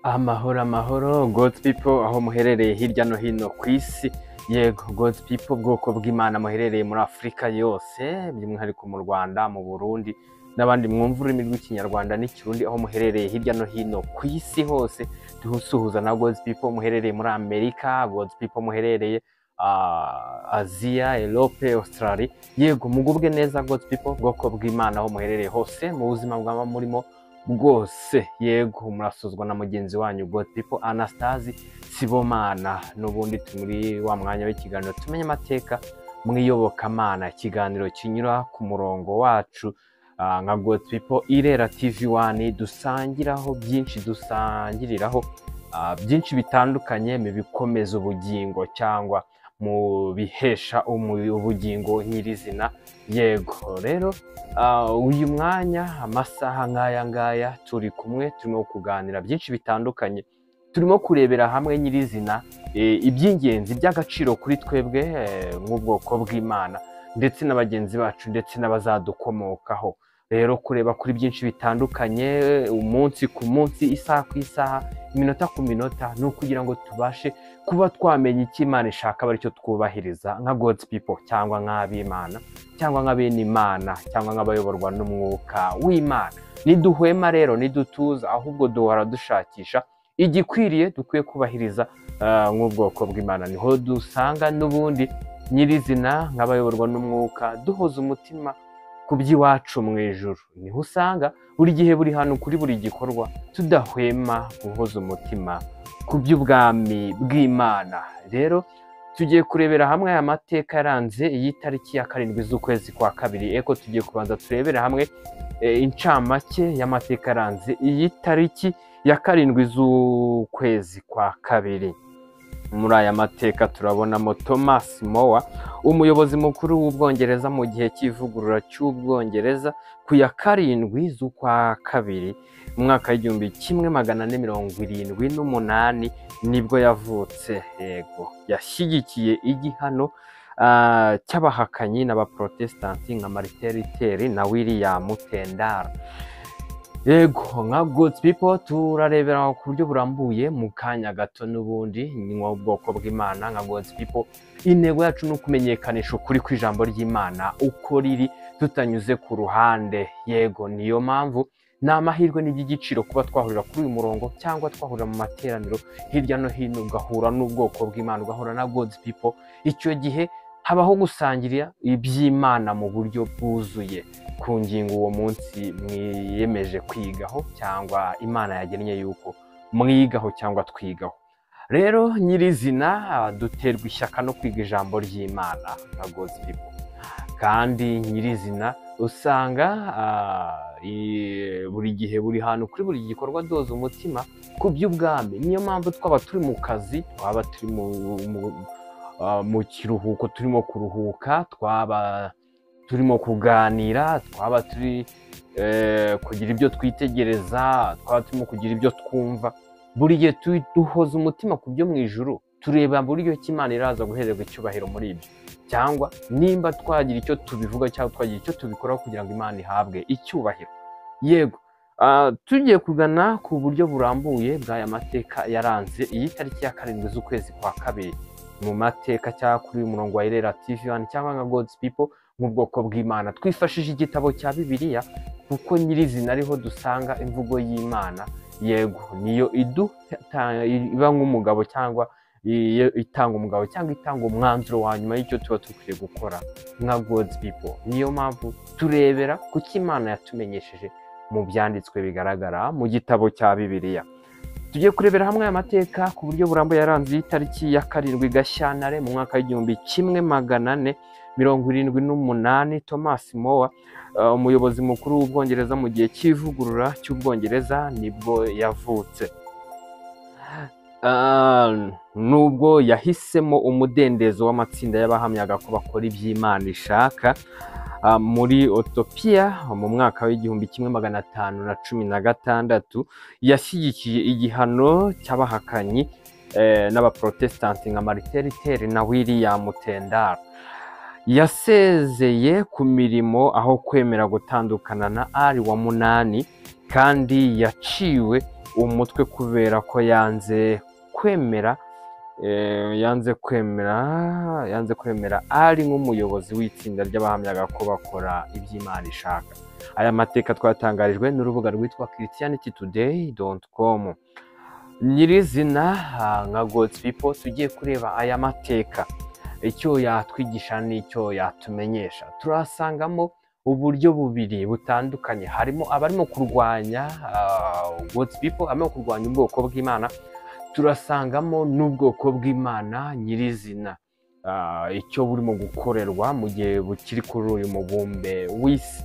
Amahoro amahoro God's people aho muherereye hirya no hino ku isi. Yego, God's people, ubwoko bw'Imana muherereye muri Afurika yose, by'umwihariko mu Rwanda, mu Burundi n'abandi mwumva ururimi rw'Ikinyarwanda n'Ikirundi, aho muherereye hirya no hino ku isi hose, dusuhuza na God's people muherereye muri Amerika, God's people muherereye Aziya, Europe, Australia. Yego, mugubwe neza God's people, ubwoko bw'Imana aho muherereye hose mu buzima bwaba murimo bwose. Yego, murasuzwa na mugenzi wanyu God people Anastasi Sibomana. N'ubundi turi muri wa mwanya w'ikiganiro Tumenye Amateka mu Iyobokamana, ikiganiro kinyura ku murongo wacu nka God people Irera TV 1, dusangiraho byinshi, dusangiriraho byinshi bitandukanye mu bikomeza ubugingo cyangwa mu bihesha ubugingo nyirizina. Yego rero, uyu mwanya, amasaha nk'aya ngaya, turi kumwe, turimo kuganira byinshi bitandukanye, turimo kurebera hamwe nyirizina iby'ingenzi by'agaciro kuri twebwe nk'ubwoko bw'Imana ndetse na bagenzi bacu ndetse n'abazadukomokaho. Rero kureba kuri byinshi bitandukanye umunsi ku munsi, isaha ku isaha, iminota ku minota, ni ukugira ngo tubashe kuba twamenya icyo Imana ishaka, aba aricyo twubahiriza nka God's people cyangwa nk'ab'Imana cyangwa nka bene Imana cyangwa nk'abayoborwa n'umwuka w'Imana. Niduhwema rero, nidutuza, ahubwo duhora dushakisha igikwiriye dukwiye kubahiriza nk'ubwoko bw'Imana. Niho dusanga n'ubundi nyirizina nk'abayoborwa n'umwuka duhoza umutima ku by'iwacu mu ijuru. Niho usanga buri gihe, buri hantu, kuri buri gikorwa, tudahwema guhoza umutima ku by'ubwami bw'Imana. Rero tugiye kurebera hamwe aya mateka yaranze iyi tariki ya 7 z'ukwezi kwa kabiri. Eko tugiye kubanza turebera hamwe incamake y'amateka yaranze iyi tariki ya 7 z'ukwezi kwa kabiri. Muri aya mateka turabonamo Thomas More, umuyobozi mukuru w'Ubwongereza mu gihe cy'ivugurura cy'Ubwongereza, ku ya 7 z'ukwa kabiri mu mwaka w'1478 nibwo yavutse. Yego, yashyigikiye igihano cy'abahakanyi n'abaprotestanti nka Martin Luther na William Tyndale. Yego, nka God's people turarebera ku buryo burambuye mu kanya gato. N'ubundi ni ubwoko bw'Imana nka God's people, intego yacu ni ukumenyekanisha ukuri kw'ijambo ry'Imana uko riri, tutanyuze ku ruhande. Yego, niyo mpamvu ni amahirwe n'iby'igiciro kuba twahurira kuri uyu murongo cyangwa twahurira mu materaniro hirya no hino, ugahura n'ubwoko bw'Imana, ugahura na God's people. Icyo gihe habaho gusangirira iby'Imana mu buryo bwuzuye ku ngingo uwo munsi mwiyemeje kwigaho cyangwa Imana yagennye yuko mwigaho cyangwa twigaho. Rero nyirizina duterwa ishyaka no kwiga ijambo ry'Imana nka God's people, kandi nyirizina usanga buri gihe, buri hantu, kuri buri gikorwa duhoza umutima ku by'ubwami. Niyo mpamvu twaba turi mu kazi, twaba turi mu kiruhuko turimo kuruhuka, twaba turimo kuganira, twaba turi kugira ibyo twitegereza, twaba turimo kugira ibyo twumva, buri gihe duhoza umutima ku byo mu ijuru, tureba buryo ki Imana iraza guhererwa icyubahiro muri ibyo, cyangwa nimba twagira icyo tubivuga cyangwa twagira icyo tubikoraho kugira ngo Imana ihabwe icyubahiro. Yego, tugiye kugana ku buryo burambuye bw'aya mateka yaranze iyi tariki ya 7 z'ukwezi kwa kabiri mu mateka cyangwa kuri uyu murongo wa Irera TV 1 cyangwa nka God's people nk'ubwoko bw'Imana. Twifashishije igitabo cya Bibiliya kuko nyirizina ariho dusanga imvugo y'Imana. Yego, niyo iba nk'umugabo cyangwa itanga umugabo cyangwa itanga umwanzuro wa nyuma y'icyo tuba dukwiye gukora nka God's people. Niyo mpamvu turebera kuko Imana yatumenyesheje mu byanditswe bigaragara mu gitabo cya Bibiliya. Tugiye kurebera hamwe aya mateka ku buryo burambuye yaranze iyi tariki ya 7 Gashyantare mu mwaka w'1478. Thomas More, umuyobozi mukuru w'Ubwongereza mu gihe cy'ivugurura cy'Ubwongereza, nibwo yavutse. Nubwo yahisemo umudendezo w'amatsinda y'abahamyaga ko bakora iby'Imana ishaka muri Utopia mu mwaka w'1516, yashyigikiye igihano cy'abahakanyi n'abaprotestanti nka Martin Luther na William Tyndale. Yasezeye ku mirimo aho kwemera gutandukana na Ari wa munani, kandi yaciwe umutwe kubera ko yanze kwemera yanze kwemera ari nk'umuyobozi w'itsinda ry'abahamyaga ko bakora iby'Imana ishaka. Aya mateka twatangarijwe n'urubuga rwitwa christianitytoday.com. Nyirizina nka God's people tugiye kureba aya mateka, icyo yatwigisha n'icyo yatumenyesha. Turasangamo uburyo bubiri butandukanye: harimo abarimo kurwanya God's people, abarimo kurwanya ubwoko bw'Imana, turasangamo n'ubwoko bw'Imana nyirizina, icyo burimo gukorerwa mu gihe bukiri kuri uyu mubumbe w'isi.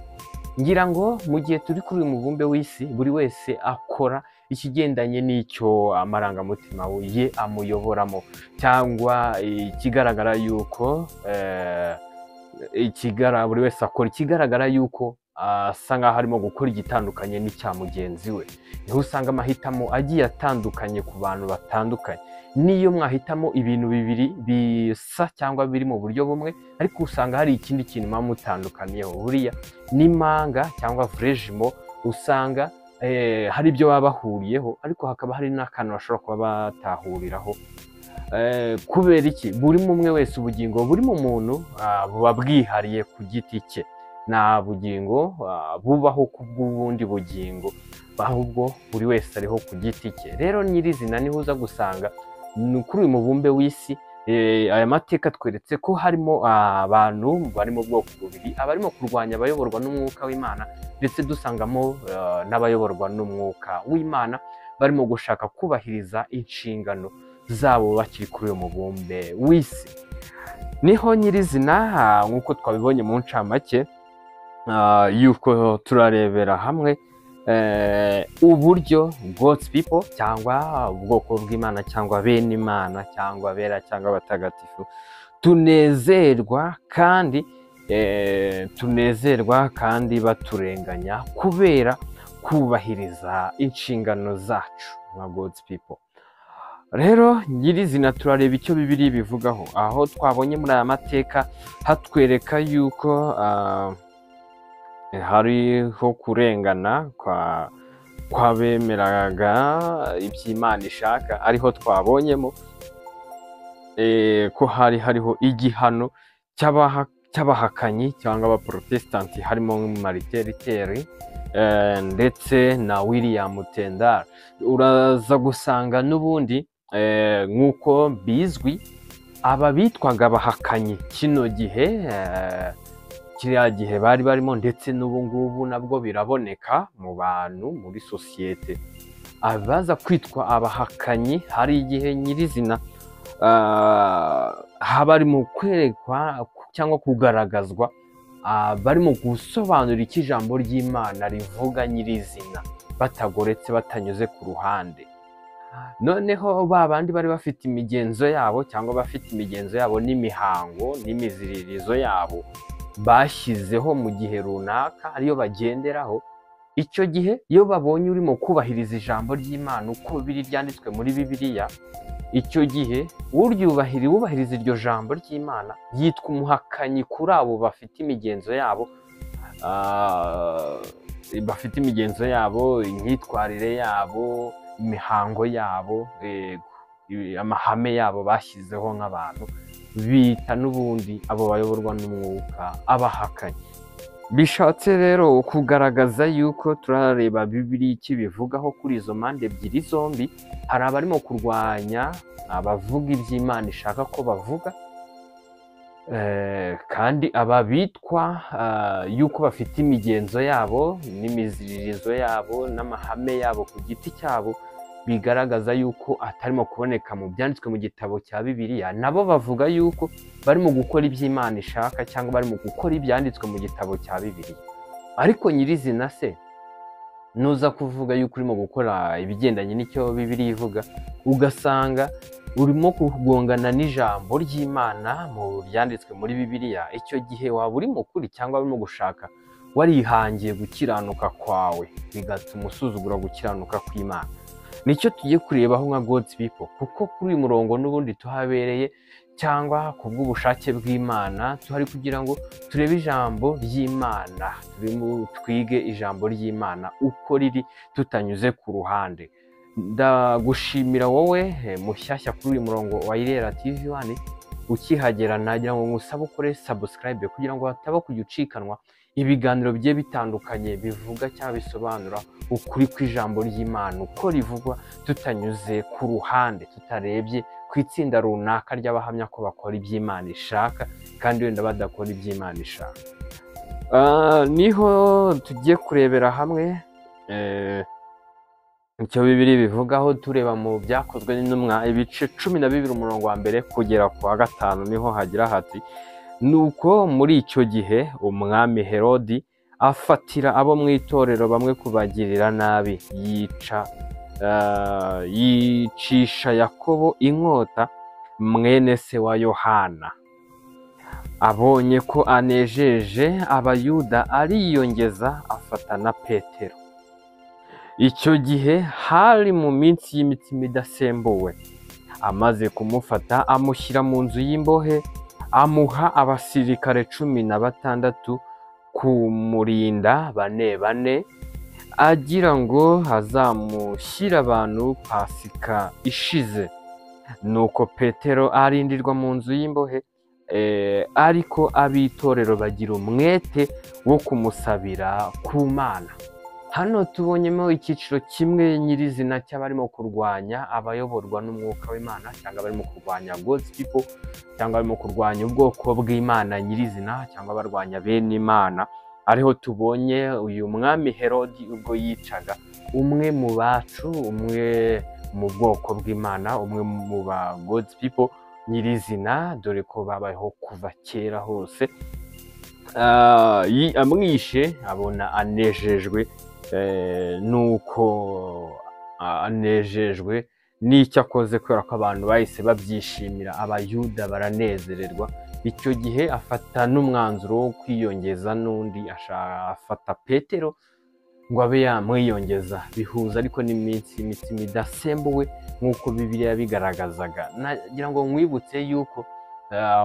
Ngira ngo mu gihe turi kuri uyu mubumbe w'isi, buri wese akora ikigendanye n'icyo amarangamutima ye amuyoboramo, cyangwa ikigaragara yuko buri wese akora ikigaragara yuko asa nkaho arimo gukora igitandukanye n'icya mugenzi we. Niho usanga amahitamo agiye atandukanye ku bantu batandukanye. Niyo mwahitamo ibintu bibiri bisa cyangwa biri mu buryo bumwe, ariko usanga hari ikindi kintu muba mutandukaniyeho. Buriya n'impanga cyangwa frère jumeau usanga hari ibyo baba bahuriyeho, ariko hakaba hari n'akantu bashobora kuba batahuriraho. Kubera iki? Buri umwe wese, ubugingo buri mu muntu buba bwihariye ku giti cye. Nta bugingo bubaho ku bw'ubundi bugingo, ahubwo buri wese ariho ku giti cye. Rero nyirizina niho uza gusanga ni kuri uyu mubumbe w'isi. Aya mateka tweretse ko harimo abantu bari mu bwoko bubiri: abarimo kurwanya abayoborwa n'umwuka w'Imana, ndetse dusangamo n'abayoborwa n'umwuka w'Imana barimo gushaka kubahiriza inshingano zabo bakiri kuri uyu mubumbe w'isi. Niho nyirizina nk'uko twabibonye mu ncamake, yuko turarebera hamwe uburyo God's people cyangwa ubwoko bw'Imana cyangwa bene Imana cyangwa abera cyangwa abatagatifu tunezerwa kandi baturenganya kubera kubahiriza inshingano zacu nka God's people. Rero nyirizina turareba icyo Bibiliya bivugaho, aho twabonye muri aya mateka hatwereka yuko hariho kurengana kwa kw'abemeraga iby'Imana ishaka, ariho twabonyemo ko hari hariho igihano cy'abahakanyi cyangwa abaprotesitanti, harimo Martin Luther ndetse na William Tyndale. Uraza gusanga n'ubundi nk'uko bizwi, aba bitwaga abahakanyi kino gihe, kiriya gihe bari barimo, ndetse n'ubu ngubu nabwo biraboneka mu bantu muri sosiyete, abaza kwitwa abahakanyi hari igihe nyirizina haba ari mu kwerekwa cyangwa kugaragazwa, barimo gusobanura icyo ijambo ry'Imana rivuga nyirizina, batagoretse, batanyuze ku ruhande. Noneho ba bandi bari bafite imigenzo yabo cyangwa bafite imigenzo yabo n'imihango n'imiziririzo yabo bashyizeho mu gihe runaka ariyo bagenderaho, icyo gihe iyo babonye urimo kubahiriza ijambo ry'Imana uko biri ryanditswe muri Bibiliya, icyo gihe wubahiriza iryo jambo ry'Imana yitwa umuhakanyi kuri abo bafite imigenzo yabo, imyitwarire yabo, imihango yabo, amahame yabo bashyizeho nk'abantu, bita n'ubundi abo bayoborwa n'umwuka abahakanyi. Bishatse rero kugaragaza yuko turareba Bibiliya icyo ibivugaho kuri izo mpande ebyiri zombi. Hari abarimo kurwanya abavuga iby'Imana ishaka ko bavuga, kandi aba bitwa yuko bafite imigenzo yabo n'imiziririzo yabo n'amahame yabo ku giti cyabo, bigaragaza yuko atarimo kuboneka mu byanditswe mu gitabo cya Bibiliya, nabo bavuga yuko barimo gukora iby'Imana ishaka cyangwa barimo gukora ibyanditswe mu gitabo cya Bibiliya. Ariko nyirizina se nuza kuvuga yuko urimo gukora ibigendanye n'icyo Bibiliya ivuga, ugasanga urimo kugongana n'ijambo ry'Imana mu byanditswe muri Bibiliya, icyo gihe waba uri mukuri cyangwa urimo gushaka warihangiye gukiranuka kwawe, bigatuma usuzugura gukiranuka kw'Imana. Nicyo tugiye kurebaho nka God's people, kuko kuri uyu murongo n'ubundi tuhabereye cyangwa ku bw'ubushake bw'Imana tuhari kugira ngo turebe ijambo ry'Imana, turimo twige ijambo ry'Imana uko riri tutanyuze ku ruhande. Ndagushimira wowe mushyashya kuri uyu murongo wa Irera TV 1. Ukihagera nagira ngo ngusabe ukore subscribe kugira ngo hataba kujya ucikanwa ibiganiro bigiye bitandukanye bivuga cyangwa bisobanura ukuri kw'ijambo ry'Imana uko rivugwa, tutanyuze ku ruhande, tutarebye ku itsinda runaka ry'abahamya ko bakora iby'Imana ishaka kandi wenda badakora iby'Imana ishaka. Niho tugiye kurebera hamwe icyo Bibiliya bivugaho, tureba mu Byakozwe n'Intumwa ibice 12 umurongo wa 1 kugera ku wa 5. Niho hagira hati: nuko muri icyo gihe umwami Herodi afatira abo mu itorero bamwe kubagirira nabi, yicisha Yakobo inkota mwene se wa Yohana. Abonye ko anejeje Abayuda ariyongeza afata na Petero. Icyo gihe hari mu minsi y'imitsima idasembuwe. Amaze kumufata amushyira mu nzu y'imbohe, amuha abasirikare 16 kumurinda bane bane, agira ngo azamushyire abantu Pasika ishize. Nuko Petero arindirwa mu nzu y'imbohe, ariko ab'itorero bagira umwete wo kumusabira ku Mana. Hano tubonyemo icyiciro kimwe nyirizina cy'abarimo kurwanya abayoborwa n'umwuka w'Imana, cyangwa abarimo kurwanya God's people, cyangwa abarimo kurwanya ubwoko bw'Imana nyirizina, cyangwa barwanya bene Imana. Ariho tubonye uyu mwami Herodi ubwo yicaga umwe mu bacu, umwe mu bwoko bw'Imana, umwe mu ba God's people nyirizina, dore ko babayeho kuva kera hose. Amwishe abona anejejwe nuko anejejwe n'icyo akoze, kubera ko abantu bahise babyishimira, Abayuda baranezererwa. Icyo gihe afata n'umwanzuro wo kwiyongeza n'undi, afata Petero ngo abe yamwiyongeza. Bihuza ariko n'iminsi y'imitsima idasembuwe nk'uko Bibiliya yabigaragazaga. Nagira ngo nkwibutse yuko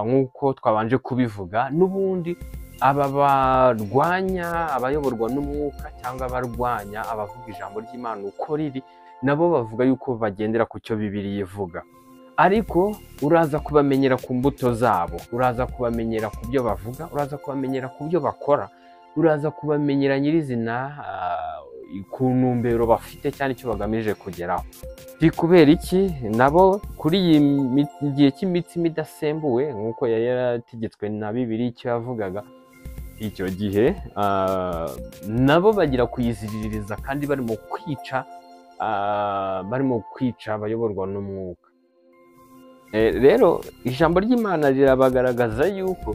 nk'uko twabanje kubivuga, n'ubundi aba barwanya abayoborwa n'umwuka cyangwa abarwanya abavuga ijambo ry'Imana uko riri, nabo bavuga yuko bagendera ku cyo Bibiliya ivuga, ariko uraza kubamenyera ku mbuto zabo, uraza kubamenyera ku byo bavuga, uraza kubamenyera ku byo bakora, uraza kubamenyera nyirizina ku ntumbero bafite cyane icyo bagamije kugeraho. Kubera iki nabo kuri iyi gihe cy'imitsima idasembuwe nk'uko yari yarategetswe na Bibiliya icyo yavugaga icyo gihe, nabo bagira kuyiziririza kandi barimo kwica abayoborwa n'umwuka. Rero ijambo ry'Imana rirabagaragaza yuko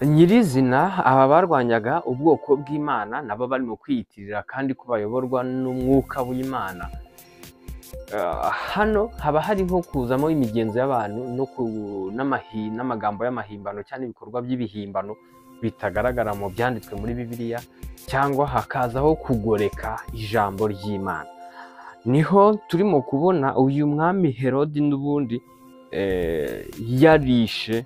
nyirizina aba barwanyaga ubwoko bw'Imana nabo barimo kwiyitirira kandi ko bayoborwa n'umwuka w'Imana. Hano haba hari nko kuzamo imigenzo y'abantu n'amagambo y'amahimbano cyangwa ibikorwa by'ibihimbano bitagaragara mu byanditswe muri Bibiliya, cyangwa hakazaho kugoreka ijambo ry'Imana. Niho turimo kubona uyu mwami Herodi n'ubundi yarishe,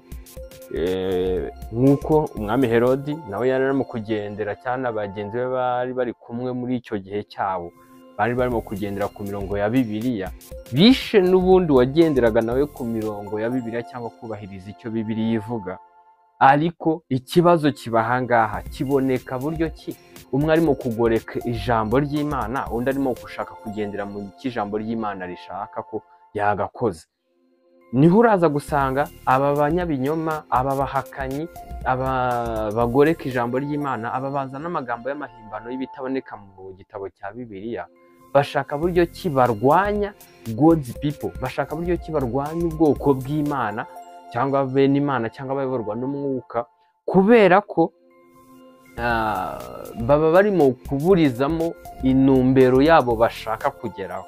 nk'uko umwami Herodi nawe yari arimo kugendera cyane abagenzi be bari bari kumwe muri icyo gihe cyabo, bari barimo kugendera ku mirongo ya Bibiliya. Bishe n'ubundi wagenderaga nawe ku mirongo ya Bibiliya cyangwa kubahiriza icyo Bibiliya ivuga. Ariko ikibazo kiba ahangaha kiboneka buryo ki umwe arimo kugoreka ijambo ry'Imana, undi arimo gushaka kugendera mu ijambo ry'Imana rishaka ko yagakoze. Niho uraza gusanga aba banyabinyoma, aba bahakanyi, aba bagoreka ijambo ry'Imana, aba bazana amagambo y'amahimbano y'ibitaboneka mu gitabo cya Bibiliya, bashaka buryo ki barwanya God's people, bashaka buryo ki barwanya ubwoko bw'Imana cyangwa bene Imana cyangwa abayoborwa n'umwuka, kubera ko baba barimo kuburizamo intumbero yabo bashaka kugeraho.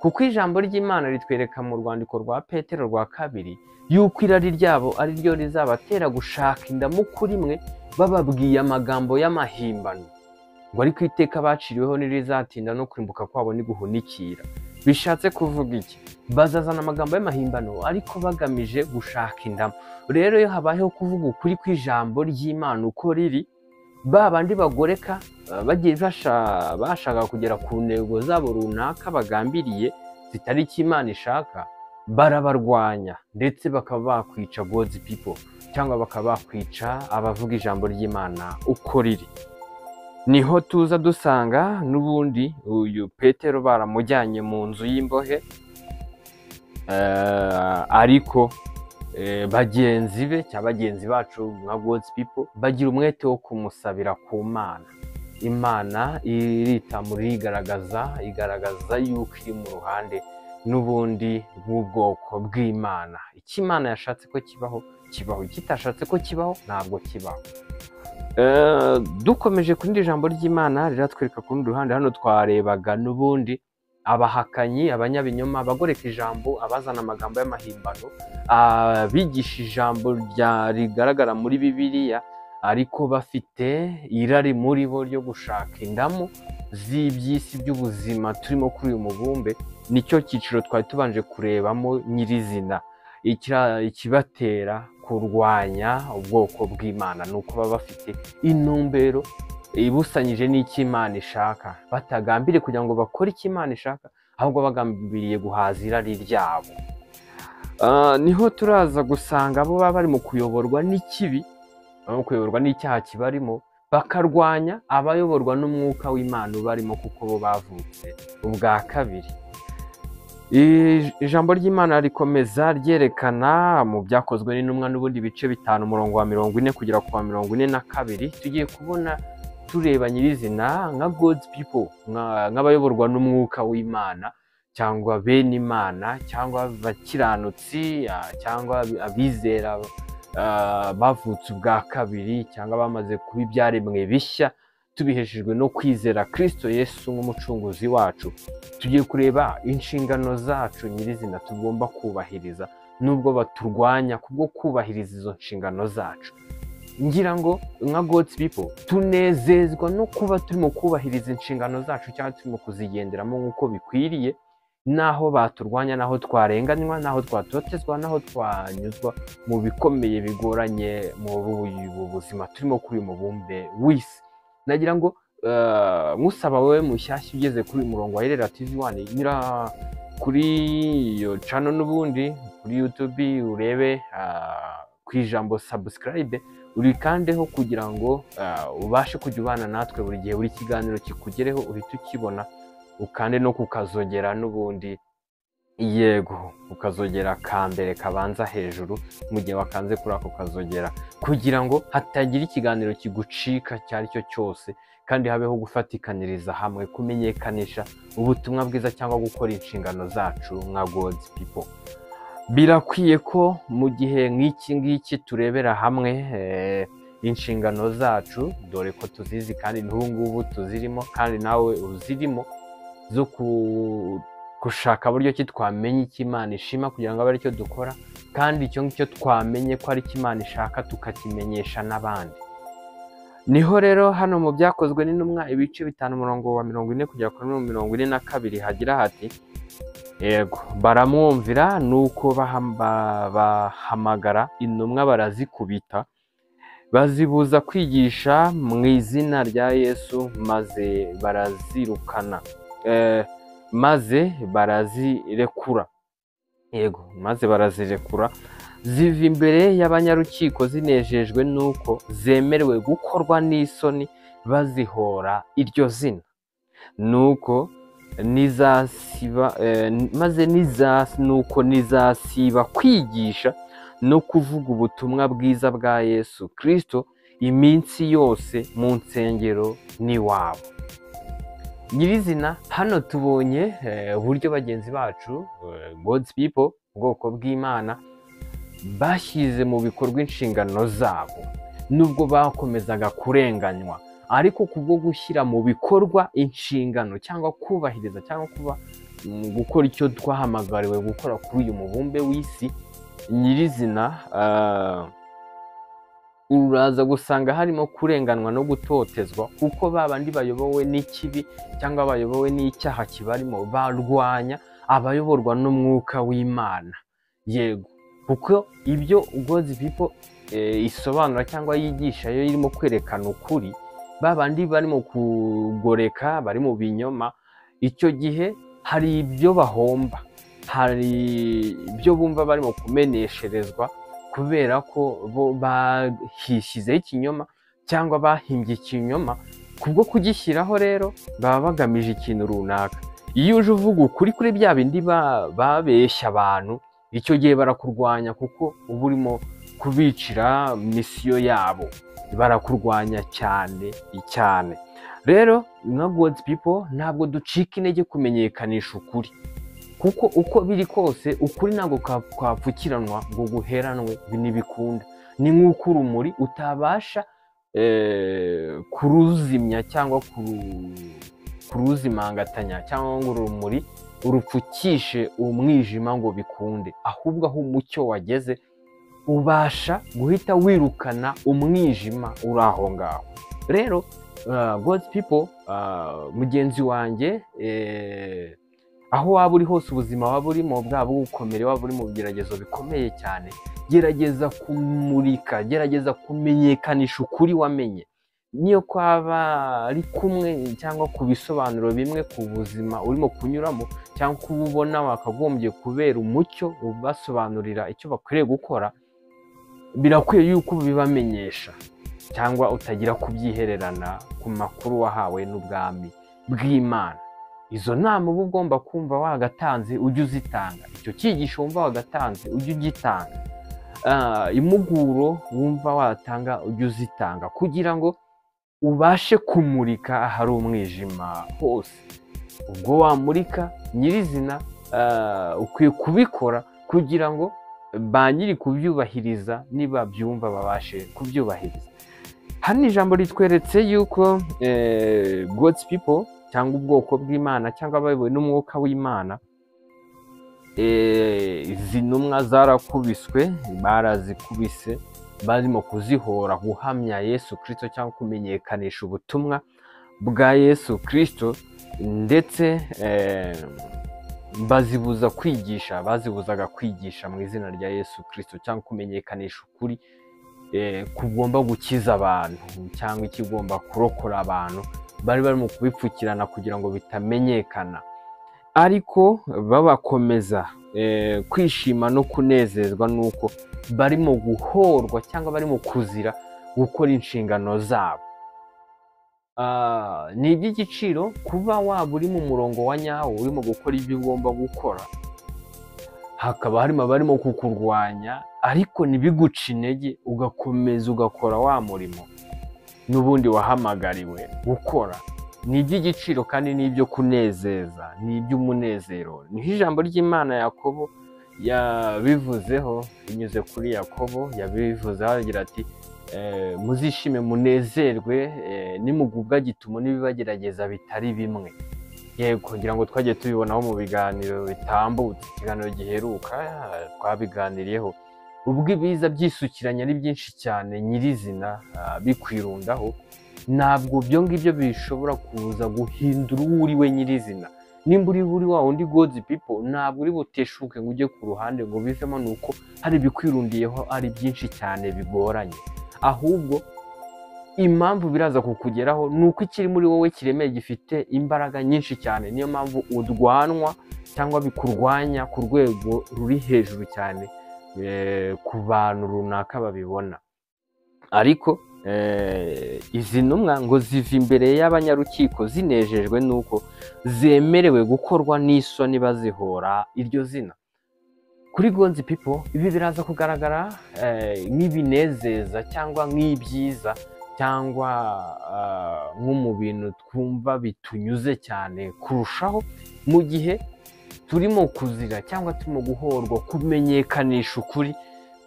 Kuko ijambo ry'Imana ritwereka mu rwandiko rwa Petero rwa 2 yuko irari ryabo ari ryo rizabatera gushaka indamu kuri mwe, bababwiye amagambo y'amahimbano, ngo ariko iteka baciriweho nirizatinda no kurimbuka kwabo niguhunikira. Bishatse kuvuga iki? Bazazana amagambo y'amahimbano ariko bagamije gushaka indamu. Rero iyo habayeho kuvuga ukuri kw'ijambo ry'Imana uko riri, Ba bandi bagoreka bagiye bashaka kugera ku ntego zabo runaka bagambiriye zitari icyo Imana ishaka, barabarwanya ndetse bakaba bakwica God's people, cyangwa bakaba bakwica abavuga ijambo ry'Imana uko riri. Niho tuza dusanga n'ubundi uyu Petero baramujyanye mu nzu y'imbohe, ariko bagenzi be cyangwa bagenzi bacu nka God's people bagira umwete wo kumusabira ku Mana. Imana iritamura, igaragaza yuko iri mu ruhande n'ubundi bw'ubwoko bw'Imana. Icyo Imana yashatse ko kibaho kibaho, icyo itashatse ko kibaho ntabwo kibaho. Dukomeje ku rindi jambo ry'Imana riratwereka ku rundi ruhande. Hano twarebaga n'ubundi abahakanyi, abanyabinyoma, abagoreka ijambo, abazana amagambo y'amahimbano, abigisha ijambo rigaragara muri Bibiliya ariko bafite irari muri bo ryo gushaka indamu z'iby'isi by'ubuzima turimo kuri uyu mubumbe. Nicyo cyiciro twari tubanje kurebamo nyirizina. Ikibatera kurwanya ubwoko bw'Imana ni uko baba bafite intumbero ibusanyije n'icyo Imana ishaka, batagambiriye kugira ngo bakore icyo Imana ishaka, ahubwo bagambiriye guhaza irari ryabo. Niho turaza gusanga abo baba bari mu kuyoborwa n'ikibi, barimo kuyoborwa n'icyaha kibarimo, bakarwanya abayoborwa n'umwuka w'Imana ubarimo, kuko bo bavutse ubwa kabiri. Ijambo ry'Imana rikomeza ryerekana mu Byakozwe n'Intumwa n'ubundi bice 5 umurongo wa 40 kugera ku wa 42. Tugiye kubona tureba nyirizina nka God's people, nk'abayoborwa n'umwuka w'Imana, cyangwa bene Imana, cyangwa abakiranutsi, cyangwa abizera bavutse ubwa kabiri, cyangwa bamaze kuba ibyaremwe bishya tubiheshejwe no kwizera Kristo Yesu nk'umucunguzi wacu. Tugiye kureba inshingano zacu nyirizina tugomba kubahiriza nubwo baturwanya kubwo kubahiriza izo nshingano zacu. Ngira ngo nka God's people tunezezwa no kuba turimo kubahiriza inshingano zacu cyangwa turimo kuzigenderamo nk'uko bikwiriye, naho baturwanya, naho twarenganywa, naho twatotezwa, naho twanyuzwa mu bikomeye bigoranye muri ubu buzima turimo kuri uyu mubumbe w'isi. Nagira ngo musaba wowe mushyashya ugeze kuri uyu murongo wa Irera TV 1, nyura kuri iyo channel n'ubundi kuri YouTube, urebe ku ijambo subscribe, urikandeho kugira ngo ubashe kujya ubana natwe buri gihe, buri kiganiro kikugereho uhite ukibona, ukande no kukazogera n'ubundi, yego ukazogera ka mbere kabanza hejuru mu gihe wakanze kuri ako kazogera, kugira ngo hatagira ikiganiro kigucika icyo ari cyo cyose, kandi habeho gufatikaniriza hamwe kumenyekanisha ubutumwa bwiza cyangwa gukora inshingano zacu nka God's people. Birakwiye ko mu gihe nk'iki ngiki turebera hamwe inshingano zacu, dore ko tuzizi kandi n'ubu ngubu tuzirimo, kandi nawe uzirimo, zo gushaka buryo ki twamenya icyo Imana ishima kugira ngo abe aricyo dukora, kandi icyo ngicyo twamenye ko ari icyo Imana ishaka tukakimenyesha n'abandi. Niho rero hano mu Byakozwe n'Intumwa ibice 5 umurongo wa 40 kugera kuri 42 hagira hati: yego baramwumvira, nuko bahamagara intumwa barazikubita, bazibuza kwigisha mu izina rya Yesu, maze barazirukana, maze barazirekura. Yego maze barazirekura ziva imbere y'abanyarukiko zinejejwe nuko zemerewe gukorwa n'isoni bazihora iryo zina. Nuko nizasiba maze nuko nizasiba kwigisha no kuvuga ubutumwa bwiza bwa Yesu Kristo iminsi yose mu nsengero n'iwabo. Nyirizina hano tubonye uburyo bagenzi bacu God's people, ubwoko bw'Imana, bashyize mu bikorwa inshingano zabo nubwo bakomezaga kurenganywa, ariko kubwo gushyira mu bikorwa inshingano cyangwa kubahiriza cyangwa kuba gukora icyo twahamagariwe gukora kuri uyu mubumbe w'isi, nyirizina uraza gusanga harimo kurenganwa no gutotezwa, kuko babandi bayobowe n'ikibi cyangwa bayobowe n'icyaha kibarimo barwanya abayoborwa n'umwuka w'Imana. Yego kuko ibyo God's people isobanura cyangwa yigisha yo irimo kwerekana ukuri, Ba bandi barimo kugoreka, bari mu binyoma, icyo gihe hari ibyo bahomba, hari ibyo bumva barimo kumenesherezwa kubera ko bo bahishyizeho ikinyoma cyangwa bahimbye ikinyoma. Kubwo kugishyiraho rero baba bagamije ikintu runaka. Iyo uje uvuga ukuri kuri bya bindi babeshya abantu, icyo gihe barakurwanya kuko uba urimo kubicira misiyo yabo, barakurwanya cyane cyane. Rero nka God's people ntabwo ducika intege kumenyekanisha ukuri, kuko uko biri kose ukuri ntabwo kwapfukiranwa ngo guheranwe, ntibikunda. Ni nk'uko urumuri utabasha kuruzimya cyangwa kuruzimangatanya, cyangwa ngo urumuri urupfukishe umwijima ngo bikunde. Ahubwo aho umucyo wageze ubasha guhita wirukana umwijima uri aho ngaho. Rero God's people, mugenzi wanjye, aho waba uri hose, ubuzima waba urimo bwaba bukomere, waba uri mu bigeragezo bikomeye cyane, gerageza kumurika, gerageza kumenyekanisha ukuri wamenye. Niyo kwaba ari kumwe cyangwa ku bisobanuro bimwe ku buzima urimo kunyuramo, cyangwa kuba ubona wakagombye kubera umucyo ubasobanurira icyo bakwiriye gukora, birakwiye yuko ubibamenyesha cyangwa utagira kubyihererana ku makuru wahawe n'ubwami bw'Imana. Izo nama uba ugomba kumva wagatanze ujye uzitanga, icyo cyigisho wumva wagatanze ujye ugitanga, impuguro wumva watanga ujye uzitanga, kugira ngo ubashe kumurika ahari umwijima hose. Ubwo wamurika nyirizina, ukwiye kubikora kugira ngo ba nyiri kubyubahiriza nibabyumva babashe kubyubahiriza. Hano ijambo ritweretse yuko God's people cyangwa ubwoko bw'Imana cyangwa abayobowe n'umwuka w'Imana, izi ntumwa zarakubiswe, barazikubise barimo kuzihora guhamya Yesu Kristo cyangwa kumenyekanisha ubutumwa bwa Yesu Kristo, ndetse bazibuza kwigisha, bazibuzaga kwigisha mu izina rya Yesu Kristo cyangwa kumenyekanisha ukuri kugomba gukiza abantu cyangwa ikigomba kurokora abantu. Bari barimo kubipfukirana kugira ngo bitamenyekana, ariko babakomeza kwishima no kunezezwa nuko barimo guhorwa cyangwa barimo kuzira gukora inshingano zabo. Ni iby'igiciro kuba waba uri mu murongo wa nyawo, urimo gukora ibyo ugomba gukora, hakaba harimo abarimo kukurwanya, ariko ntibiguce intege, ugakomeza ugakora wa murimo n'ubundi wahamagariwe gukora. Ni iby'igiciro kandi ni ibyo kunezeza, ni iby'umunezero. Niho ijambo ry'Imana Yakobo yabivuzeho, binyuze kuri Yakobo yabivuzeho agira ati muzishime munezerwe nimugubwa gitumo n'ibibagerageza bitari bimwe. Yego, ngira ngo twagiye tubibonaho mu biganiro bitambutse, ikiganiro giheruka twabiganiriyeho. Ubwo ibiza byisukiranya ari byinshi cyane nyirizina bikwirundaho, ntabwo ibyo ngibyo bishobora kuza guhindura uwo uri we nyirizina. Nimba uri buri wa wundi God's people, ntabwo uri buteshuke ngo ujye ku ruhande ngo bivemo nuko hari ibikwirundiyeho ari byinshi cyane bigoranye. Ahubwo impamvu biraza kukugeraho ni uko ikiri muri wowe kiremeye gifite imbaraga nyinshi cyane. Niyo mpamvu urwanwa cyangwa bikurwanya ku rwego ruri hejuru cyane ku bantu runaka babibona. Ariko izi ntumwa ngo ziva imbere y'abanyarukiko zinejejwe nuko zemerewe gukorwa n'isoni bazihora iryo zina. Kuri God's people ibi biraza kugaragara nk'ibinezeza cyangwa nk'ibyiza cyangwa nko mu bintu twumva bitunyuze cyane kurushaho, mu gihe turimo kuzira cyangwa turimo guhorwa kumenyekanisha ukuri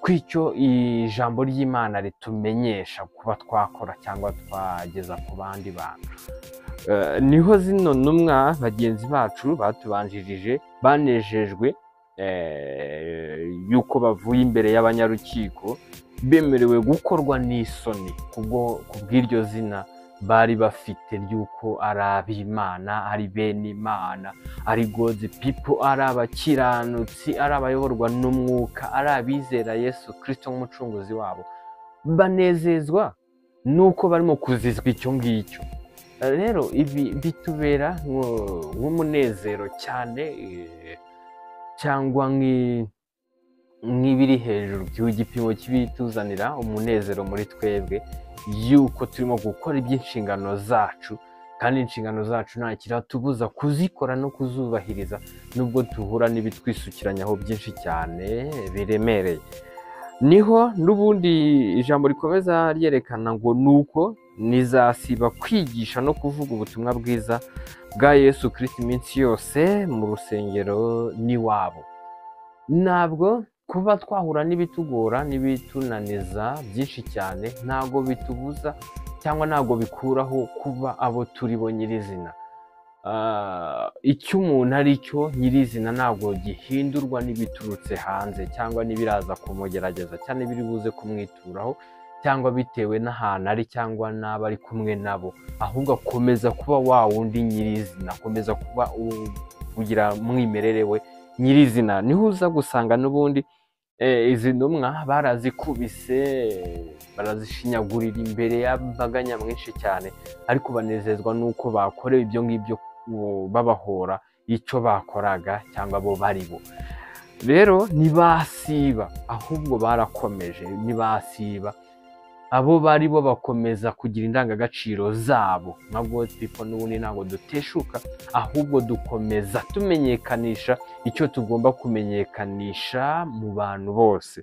kw'icyo ijambo ry'Imana ritumenyesha kuba twakora cyangwa twageza ku bandi bantu. Niho zino ntumwa bagenzi bacu batubanjirije banejejwe yuko bavuye imbere y'abanyarukiko bemerewe gukorwa n'isoni kubw'iryo zina bari bafite ry'uko ari ab'Imana, ari bene Imana, ari God's people, ari abakiranutsi, ari abayoborwa n'umwuka, ari abizera Yesu Kristo nk'umucunguzi wabo. Banezezwa Nuko barimo kuzizwa icyo ngicyo. Rero ibi bitubera nk'umunezero cyane, cyangwa nk'ibiri hejuru igipimo kibituzanira umunezero muri twebwe, yuko turimo gukora iby'inshingano zacu, kandi inshingano zacu nta kiratubuza kuzikora no kuzubahiriza, nubwo duhura n'ibitwisukiranyaho byinshi cyane biremereye. Niho n'ubundi ijambo rikomeza ryerekana ngo nuko nizasiba kwigisha no kuvuga ubutumwa bwiza bwa Yesu Kristo iminsi yose mu rusengero n'iwabo. Ntabwo kuba twahura n'ibitugora n'ibitunaniza byinshi cyane ntabwo bitubuza cyangwa ntabwo bikuraho kuba abo turi bo nyirizina. Icyo umuntu ari cyo nyirizina ntabwo gihindurwa n'ibiturutse hanze cyangwa n'ibiraza kumugerageza cyangwa n'ibiri buze kumwituraho cyangwa bitewe n'ahantu ari cyangwa n'abo ari kumwe nabo, ahubwo akomeza kuba wa wundi nyirizina, akomeza kuba kugira umwimerere we nyirizina. Niho uza gusanga n'ubundi izi ntumwa barazikubise, barazishinyagurira imbere y'imbaga nyamwinshi cyane, ariko banezezwa n'uko bakorewe ibyo ngibyo babahora icyo bakoraga cyangwa bo bari bo. Rero ntibasiba, ahubwo barakomeje, ntibasiba, abo bari bo bakomeza kugira indangagaciro zabo. Nka God's people n'ubundi ntabwo duteshuka, ahubwo dukomeza tumenyekanisha icyo tugomba kumenyekanisha mu bantu bose.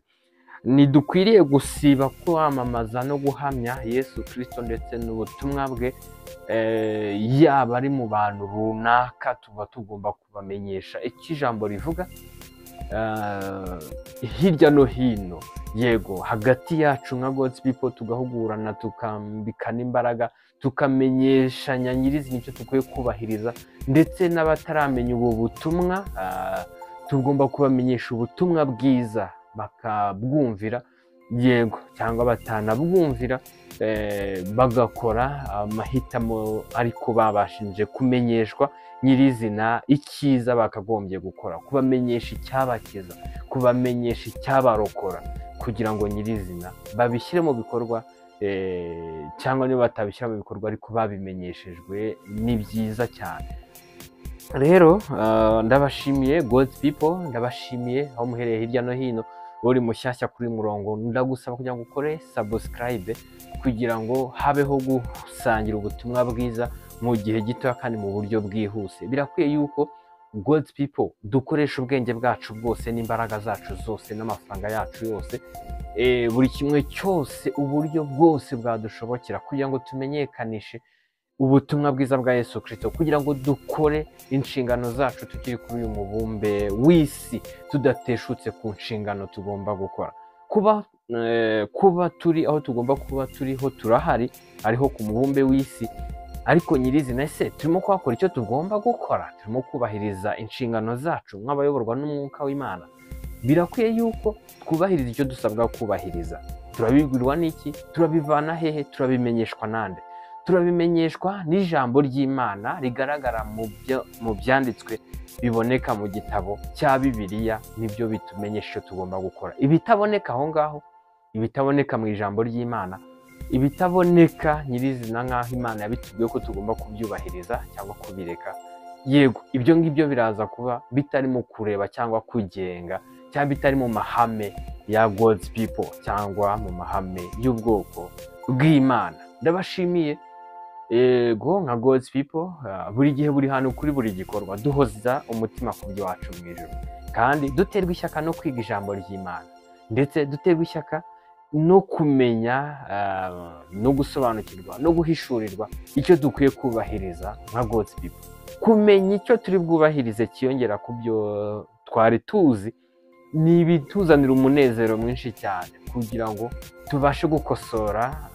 Ntidukwiriye gusiba kwamamaza no guhamya Yesu Kristo ndetse n'ubutumwa bwe, yaba ari mu bantu runaka, tuba tugomba kubamenyesha icyo ijambo rivuga hirya no hino. Yego, hagati yacu nka God's people tugahugurana, tukambikana imbaraga, tukamenyeshanya nyirizina icyo dukwiye kubahiriza, ndetse n'abataramenya ubu butumwa tugomba kubamenyesha ubutumwa bwiza bakabwumvira, yego, cyangwa batanabwumvira bagakora amahitamo ariko babashije kumenyeshwa nyirizina icyiza bakagombye gukora, kubamenyesha icyabakiza, kubamenyesha icyabarokora, kugira ngo nyirizina babishyire mu bikorwa, cyangwa niba batabishyira mu bikorwa ariko babimenyeshejwe, ni byiza cyane. Rero ndabashimiye God's people, ndabashimiye aho muhereye hirya no hino. Uri mushyashya kuri murongo, ndagusaba kugira ngo ukore subscribe kugira ngo habeho gusangira ubutumwa bwiza mu gihe gito kandi mu buryo bwihuse. Birakwiye yuko God's people dukoresha ubwenge bwacu bwose n'imbaraga zacu zose n'amafaranga yacu yose, buri kimwe cyose, uburyo bwose bwadushobokera kugira ngo tumenyekanishe ubutumwa bwiza bwa Yesu Kristo, kugira ngo dukore inshingano zacu tukiri kuri uyu mubumbe w'isi, tudateshutse ku nshingano tugomba gukora. Kuba turi aho tugomba kuba turiho, turahari ariho ku mubumbe w'isi, ariko nyirizina ese turimo kuhakora icyo tugomba gukora? Turimo kubahiriza inshingano zacu nk'abayoborwa n'umwuka w'Imana? Birakwiye yuko twubahiriza icyo dusabwa kubahiriza. Turabibwirwa n'iki? Turabivana hehe? Turabimenyeshwa nande? Turabimenyeshwa n'ijambo ry'Imana rigaragara mu byanditswe biboneka mu gitabo cya Bibiliya, nibyo bitumenyesha icyo tugomba gukora. Ibitaboneka aho ngaho, ibitaboneka mu ijambo ry'Imana, ibitaboneka nyirizina nk'aho Imana yabitubwiye ko tugomba kubyubahiriza cyangwa kubireka, yego, ibyo ngibyo biraza kuba bitarimo kureba cyangwa kugenga, cyangwa bitari mu mahame ya God's people cyangwa mu mahame y'ubwoko bw'Imana. Ndabashimiye. Yego, nka God's people, buri gihe, buri hantu, kuri buri gikorwa, duhoza umutima ku by'iwacu mu ijuru, kandi duterwa ishyaka no kwiga ijambo ry'Imana, ndetse duterwa ishyaka no kumenya no gusobanukirwa no guhishurirwa icyo dukwiye kubahiriza nka God's people. Kumenya icyo turi bwubahirize kiyongera ku byo twari tuzi ni ibituzanira umunezero mwinshi cyane, kugira ngo tubashe gukosora,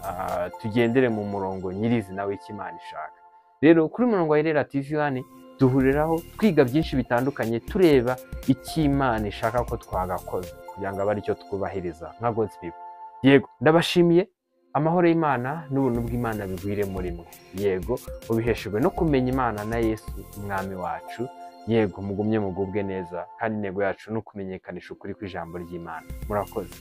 tugendere mu murongo nyirizina w'icyo Imana ishaka. Rero kuri murongo wa Irera TV 1 duhuriraho twiga byinshi bitandukanye, tureba icyo Imana ishaka ko twagakoze kugira ngo abe aricyo twubahiriza nka God's people. Yego, ndabashimiye. Amahoro y'Imana n'ubuntu bw'Imana bigwire muri mwe. Yego, ubiheshejwe no kumenya Imana na Yesu umwami wacu. Yego, mugumye mugubwe neza, kandi intego yacu ni ukumenyekanisha ukuri kw'ijambo ry'Imana. Murakoze.